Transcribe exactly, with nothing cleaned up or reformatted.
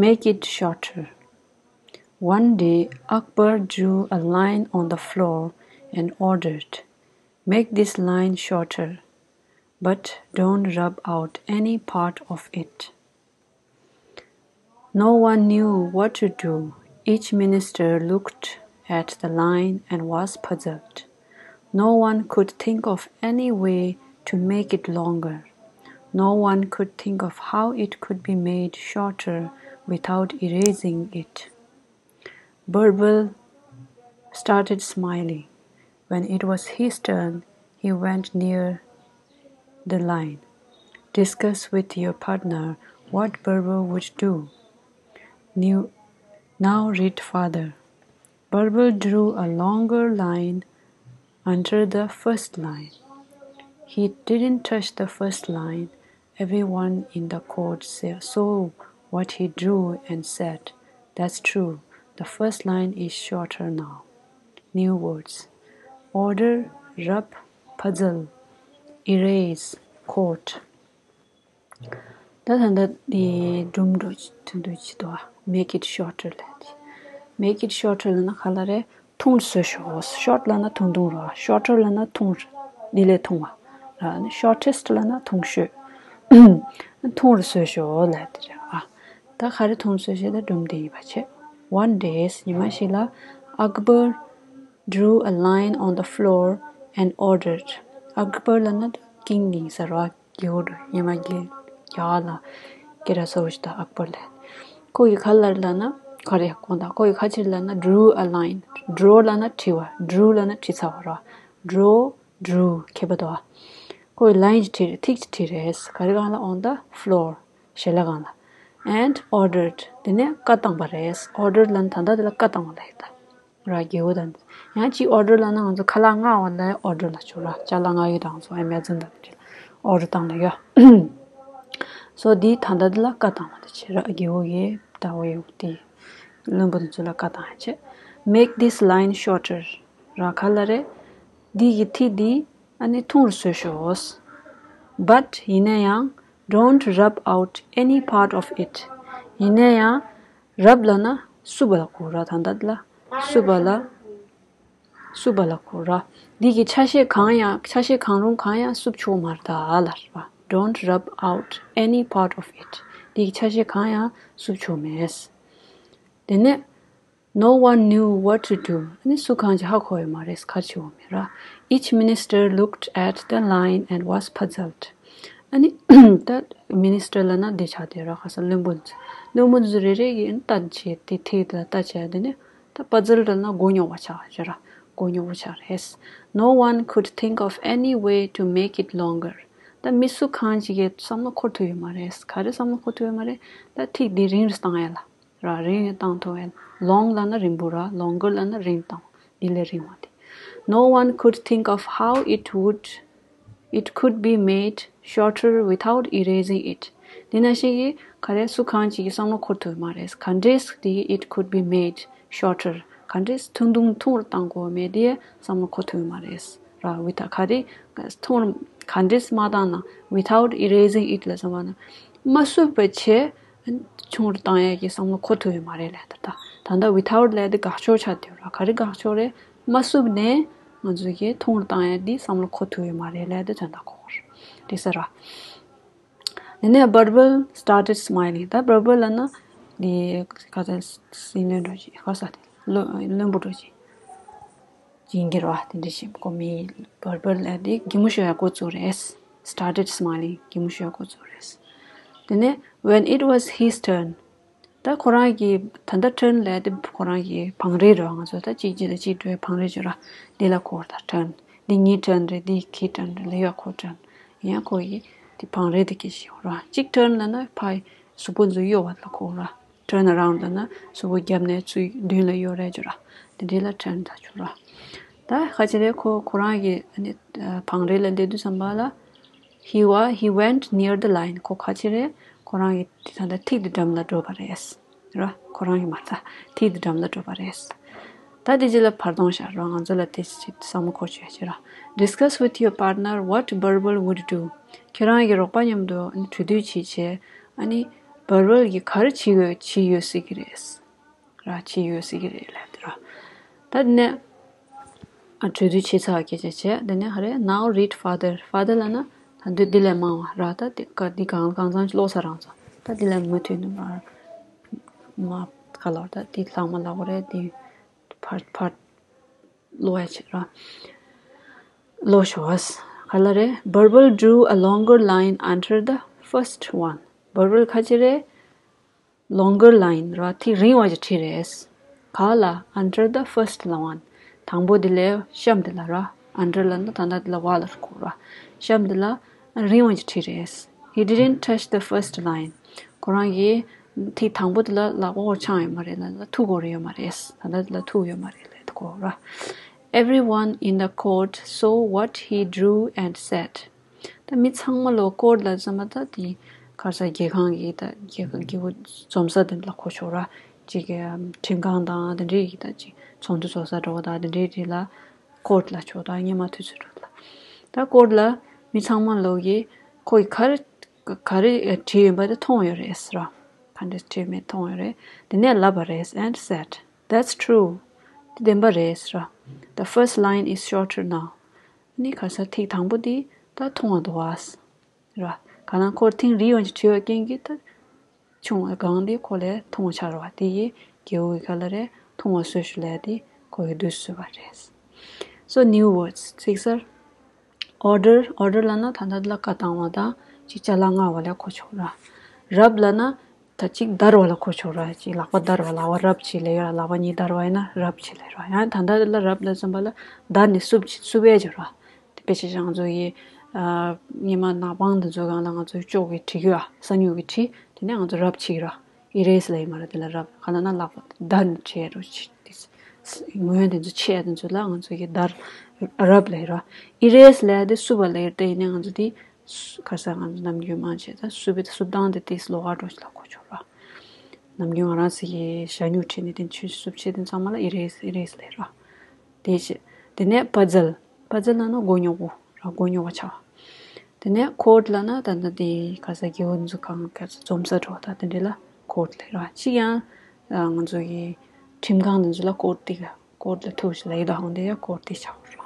Make it shorter. One day, Akbar drew a line on the floor and ordered, "Make this line shorter, but don't rub out any part of it." No one knew what to do. Each minister looked at the line and was puzzled. No one could think of any way to make it longer. No one could think of how it could be made shorter without erasing it. Birbal started smiling. When it was his turn, he went near the line. Discuss with your partner what Birbal would do. New, now read further. Birbal drew a longer line under the first line. He didn't touch the first line. Everyone in the court sa- saw what he drew and said, "That's true. The first line is shorter now." New words: order, rub, puzzle, erase, court. ད་ད་ལྟ་འདི་སྒྲུང་འགྲོ་དུས་འདུག་ཅི་དོ། Make it shorter ལབ་དེ། Make it shorter ལབ་ན་ག་ལ་རེད། ཐུང་རུ་བཟོས་ཤོག Short ལབ་ན་ཐུང་ཐུང་རེད། Shorter ལབ་ན་ཐུང་རུ། འདི་ལས་ཐུང་བ། ར་ནི་shortest ལབ་ན་ཐུང་ཤོས། ཐུང་རུ་བཟོས་ཤོག་ལབ་དེ་རེད་ཨ། ད་ག་རེ་ཐུང་རུ་བཟོས་ཤོག་ད་སྒྲུང་འདི་ཡིན་པ་བྱས། One day, ཉི་མ་ཞིག་ལ། Akbar drew a line on the floor and ordered. Akbar ལབ་ན་ཀིང་ཡིན་ས་རེད་བ། རྒྱལ་པོ་འགྲོ་ཉི་མ་རྒྱལ་རྒྱལ་བ་ལ་སྐད་གྲགས་ཚ་པོ་ཞིག་དང་ཨག་པར་ལ། ཁོ་ཡི་ག་ལ་ལབ་ན་ག་རེ་དགོངས་དག་ཁོ་ཡི་ག་ཕྱིར་ལབ་ན་drew a line. Draw ལབ་ན་བྲི་བ། Drew ལབ་ན་བྲི་ཚར་བ་ར། Draw, drew ཁྱད་པར་འདུག་ཨ། ཁོ་ཡི་line ཅིག་བྲིས་རེད། ཐིག་ཅིག་བྲིས་རེད། ག་རེ་སྒང་ལ། On the floor. ཞལ་ལག་སྒང་ལ། And ordered དེ་ནས་བཀའ་བཏང་བ་རེད། Ordered ལབ་ན་ད་ལྟ་དེ་ལ་བཀའ་བཏང་བ་ལ་ཡིན་ད། ར་རྒྱལ་པོ་དང་། ཡང་གཅིག་order ལབ་ན་ང་ཚོ་ཁ་ལག་མངགས་པ་ལ་order ལབ་ཆོག་ར། ཅ་ལག་མངགས་ཡོད་དང་ཚོ་Amazon དང་དེ་ལ་order བཏང་ལ་ཡོད། སོ་འདི་ད་ལྟ་འདི་ལ་བཀའ་བཏང་བ་དེ་བྱས་ར། རྒྱལ་པོ་གིས་ད་འོ་ཡོད་དེ་བློན་པོ་དེ་ཚོ་ལ་བཀའ་བཏང་ཡ་བྱས། Make this line shorter. ར་ག་ལ་རེད། འདི་གི་ཐིག་འདི་ཨ་ནི་ཐུང་རུ་བཟོས་ཤོག But ཡིན་ན་ཡང་don't rub out any part of it. ཡིན་ན་ཡང་rub ལབ་ན་བསུབ་པ་ལ་གོ་ར། ད་ལྟ་འདི་ལ་བསུབ་པ་ལ། བསུབ་པ་ལ་གོ་ར། འདི་གི་ཆ་ཤས་གང་ཡང་ཆ་ཤས་གང་རུང་གང་ཡང་བསུབ་ཆོག་མ་རེད་ད་ལབ་ར། Don't rub out any part of it. འདི་གི་ཆ་ཤས་གང་ཡང་བསུབ་ཆོག་མེད། དེ་ནས་No one knew what to do. ཨ་ནི་སུ་གང་ཅིག་ཧ་གོ་ཡོད་མ་རེད། ག་རེ་བྱེད་དགོས་མེད་ར། Each minister looked at the line and was puzzled. ཨ་ནི་ད་minister ལབ་ན་འདི་ཆགས་བསྡད་ར། ག་ས་བློན་པོ་ཚོ། བློན་པོ་ཚོ་རེ་རེ་གིས་ཨ་ནི་ལྟ་བྱས་དེ་ཐིག་དེ་ལ་ལྟ་བྱས། དེ་ནས་ད་puzzled ལབ་ན་མགོ་རྙོག་པ་ཆགས་བྱས་ར། མགོ་རྙོག་པོ་ཆགས་རེད། No one could think of any way to make it longer. ད་མི་སུ་གང་ཅིག་གིས་བསམ་བློ་འཁོར་ཐུབ་ཡོད་མ་རེད། ག་རེ་བསམ་བློ་འཁོར་ཐུབ་ཡོད་མ་རེད། ད་ཐིག་འདི་རིང་རུ་བཏང་ཡ་ལ། ར་རིང་རུ་བཏང་ཐུབ་ཡ། Long ལབ་ན་རིང་པོ་ར། Longer ལབ་ན་རིང་བཏང་། འདི་ལས་རིང་བ་དེ། No one could think of how it would, it could be made shorter without erasing it. འདི་ན་ཞིག་གིས་ག་རེ་སུ་གང་ཅིག་གིས་བསམ་བློ་འཁོར་ཐུབ་ཡོད་མ་རེད། ག་འདྲས་དེ་it could be made shorter ག་འདྲས་ཐུང་ཐུང་ཐུང་རུ་བཏང་དགོས་མེད་དེ་བསམ་བློ་འཁོར་ཐུབ་ཡོད་མ་རེད་ར། With ག་རེ་ཐུང་ག་འདྲས་མ་བཏང་ན། Without erasing it ལ་བསམ་པ་ན་མ་བསུབས་པ་བྱས། ཆུང་རུ་བཏང་ཡས་ཀྱི་བསམ་བློ་འཁོར་ཐུབ་ཡོད་མ་རེད་ལབ་ད། ད་ད་ལྟ་without ལབ་དེ་དགག་ཕྱོགས་ཆགས་བསྡད་ཡོད་ར། ག་རེ་དགག་ཕྱོགས་རེད། མ་བསུབས་ནས་ང་ཚོ་གིས་ཐུང་རུ་བཏང་ཡས་འདི་བསམ་བློ་འཁོར་ཐུབ་ཡོད་མ་རེད་ལབ་དེ་དོན་དག་གོ་རེད། དེ་ཟེར་ར། དེ་ནས་Birbal started smiling. ད་Birbal ལབ་ན་འདི་ག་ཚོད་སྲིད་བློན་འགྲོ་ཅིག་ག་ས་དེ་བློན་བློན་པོ་འགྲོ་ཅིག་ཡིན་གྱི་རེད་བ། དེ་འདྲ་ཞིག་ཁོ་མི་Birbal ལབ་དེ་གད་མོ་ཤོར་ཡ་འགོ་བཙུགས་རེད། Started smiling. གད་མོ་ཤོར་ཡ་འགོ་བཙུགས་རེད། དེ་ནས་when it was his turn. ད་ཁོ་རང་གི་ད་ལྟ་turn ལབ་དེ་ཁོ་རང་གི་བང་རིམ་རེད་བ། ང་ཚོ་ད་གཅིག་གཅིག་ལ་གཅིག་འགྲོ་བའི་བང་རིམ་ཅིག་ར། འདི་ལ་གོ་ད་turn. འདི་ངའི་turn རེད། འདི་ཁོའི་turn རེད་ལབ་ཡ་གོ་turn. ཡང་ཁོ་གི་དེ་བང་རིམ་དེ་གི་ཞིག་ར། གཅིག་turn ལབ་ན་ཕར་གཟུགས་པོ་འཛུལ་གཡོ་བ་ལ་གོ་ར། Turn around ལབ་ན་གཟུགས་པོ་རྒྱབ་ནས་ཚུར་མདུན་ལ་གཡོ་རེད་ཅོ་ར། དེ་འདྲ་ལ་turn ལབ་ཅོ་ར། ད་ཁ་ཅིག་རེ་ཁོ་ཁོ་རང་གི་ཨ་ནི་བང་རིམ་ལ་བསྡད་དུས་ཙམ་པ་ལ། He was, he went near the line. ཁོ་ཁ་ཅིག་རེ་ཁོ་རང་གི་ད་ལྟ་ཐིག་དེ་འགྲམ་ལ་འགྲོ་བ་རེད། ར། ཁོ་རང་གི་མ་རེད། ཐིག་དེ་འགྲམ་ལ་འགྲོ་བ་རེད། ད་དེ་རྗེས་ལ་བར་སྟོང་བཞག་རོགས། ང་ཚོ་ལ་དེ་ཅིག་བསམ་བློ་འཁོར་བྱོས་ཅིག་ར། Discuss with your partner what Birbal would do. ཁྱེད་རང་གི་རོགས་པ་མཉམ་དུ་གྲོས་བསྡུར་བྱེད་བྱས། ཨ་ནི་ བར་བལ་གྱིས་ག་རེ་བྱེད་ཡོད་བྱེད་ཡོད་སྲིད་ཀྱི་རེད། ར་བྱེད་ཡོད་སྲིད་ཀྱི་རེད་ལབ་དེ་ར། ད་དེ་ནས་ཨ་གྲོས་བསྡུར་བྱས་ཚར་སྐད་ཆ་བྱས། དེ་ནས་ཧ་རེ། Now read further. Further ལབ་ན་ད་འདོད་འདི་ལས་མང་བ་ར། ད་དེ་ག་འདི་གང་གང་ཙམ་ཅིག་ཀློག་ས་རང་ཙང་། ད་འདི་ལས་མུ་མཐུད་ནས་མར་མ་ག་ལོར་ད་འདི་ལྷག་མ་ལབ་དགོས་རེད། འདི་ཕར་ཕར་ཀློག་ཡ་བྱེད་ར། ཀློག་ཤོག་ཨ། ག་ལ་རེད། བར་བལ་drew a longer line under the first one. བར་བལ་ཁ་ཅིག་རེད། Longer line ར། ཐིག་རིང་བ་ཅིག་བྲིས་རེད། ག་ལ། Under the first one. དང་པོ་དེ་ལས་གཤམ་དེ་ལ་ར། Under ལབ་ན་ད་ལྟ་དེ་ལ་བ་ལ་གོ་ར། གཤམ་དེ་ལ་རིང་བ་ཅིག་བྲིས་རེད། He didn't touch the first line. ཁོ་རང་གིས་ཐིག་དང་པོ་དེ་ལ་ལག་པ་འཁོར་འཆང་ཡོད་མ་རེད་ལ། ལ་ཐུག་དགོས་རེད་ཡོད་མ་རེད། ད་ལྟ་དེ་ལ་ཐུག་ཡོད་མ་རེད་ལ་གོ་ར། Everyone in the court saw what he drew and said. ད་མི་ཚང་མ་ལོ་ཀོར་ལ་ཙམ་པ་ད་དེ་ག་རེ་ཟེར། རྒྱལ་ཁང་གི་ད་རྒྱལ་ཁང་གི་འཛོམས་ས་དེ་ལ་གོ་ཆོག་ར། ཅིག་གི་ཁྲིམས་ཁང་དང་དེ་འདྲའི་གི་ད་ཅིག་ཚོགས་འདུ་ཚོགས་ས་འགྲོ་བ་དང་དེ་འདྲའི་རིགས་ལ་ཀོར་ལ་ཆོག་ད་སྔོན་མ་དུས་ཚོད་འགྲོ་ལ། ད་ཀོར་ལ་མི་ཚང་མ་ལོ་གི་ཁོ་ཡི་ག་རེ་ག་རེ་བྲིས་ཡོད་པ་དེ་མཐོང་ཡོད་རེད་ཟེར་ར། ག་འདྲ་བྲིས་མེད་མཐོང་ཡོད་རེད། དེ་ནས་ལབ་པ་རེད། And said, That's true. དེ་བདེན་པ་རེད་ཟེར་ར། The first line is shorter now. ནི་ག་ས་ཐིག་དང་པོ་དེ་ད་ཐུང་བ་འདུག་བ། ར། ག་ན་ཁོར་ཐིག་རིང་བ་ཞིག་བྲིས་པའི་རྐྱེན་གྱིས་ད་ཆུང་བའི་སྒང་དེ་ཁོ་ལས་ཐུང་བ་ཆགས་ར་བ། དེ་ཡིས་རྒྱལ་པོ་གི་ག་ལ་རེད། ཐུང་བ་བཟོས་ཤིག་ལབ་དེ་ཁོ་གི་བསྡུས་བཟོས་པ་རེད། So new words. ཚིག་གསར། Order. Order ལབ་ན་ད་ལྟ་ལ་བཀའ་བཏང་བ་དང་ཅིག་ཅ་ལག་མངགས་པ་ལ་གོ་ཆོག་ར། Rub ལབ་ན་ད་ཅིག་བརྡར་བ་ལ་གོ་ཆོག་ར། ཅིག་ལག་པ་བརྡར་བ། ལག་པ་rub བྱེད་ལབ་ཡོད་ར། ལག་པ་གཉིས་བརྡར་བ་ཡིན་ན་rub བྱེད་ལབ་ར། ཡང་ད་ལྟ་ལ་rub ལབ་ཙམ་པ་ལ་བརྡར་ནས་བསུབ་བྱེད། བསུབ་ཡས་བྱེད་ར། དེ་དཔེ་ཆ་ང་ཚོ་ཡི་ཨ་སྔོན་མ་ནག་པང་དེ་ཚོ་སྒང་ལ་ང་ཚོའི་ཅོག་གི་བྲིས་ཡོད་ཨ། ས་སྨྱུག་གི་བྲིས། དེ་ནས་ང་ཚོ་rub བྱེད་ར། Erase ལབ་ཡོད་མ་ར། དེ་ལ་rub། ག་ལ་ན་ལག་པ་བརྡར་ནས་བྲིས་ཡས་རོ་བྱེད། དེ་ངོས་དེ་ཚོ་ཆད་དེ་ཚོ་ལ་ང་ཚོ་ཡི་བརྡར་rub ལབ་ར། Erase ལབ་དེ་བསུབ་པ་ལབ་ཡོད་དེ། ཡིན་ནའི་ང་ཚོ་དེ་སུ་ག་ས་ང་ཚོ་ནམ་རྒྱུན་མང་ཆེ་ད་བསུབ་པའི་བསུབ་སྟངས་དེ་དེ་ལོགས་ཀ་འགྲོ་ཞིག་ལ་གོ་ཆོག་ར། ནམ་རྒྱུན་ང་རང་ཚོ་གི་ཞ་སྨྱུག་བྲིས་ནས་དེ་ཆུ་བསུབ་བྱེད་དེ་ཚང་མ་ལ་erase erase ལབ་ར། དེ་བྱེད། དེ་ནས་puzzle. Puzzle ལབ་ན་མགོ་རྙོག་པོ་ར། མགོ་རྙོག་པ་ཆགས། དེ་ནས་court ལབ་ན་ད་ལྟ་དེ་ག་ས་རྒྱལ་པོ་འཛུགས་ཁང་ག་ས་འཛོམས་ས་འགྲོ་ད་དེ་འདྲ་ལ་court ལབ་ར། གཅིག་ཡང་ང་ཚོ་གི་ཁྲིམས་ཁང་དེ་ཚོ་ལ་court དེ་ག་court ལ་ཐུག་ཞིག་ལབ་ཡོད་དོ། ཧང་དེ་ཡང་court དེ་ཆགས་ར།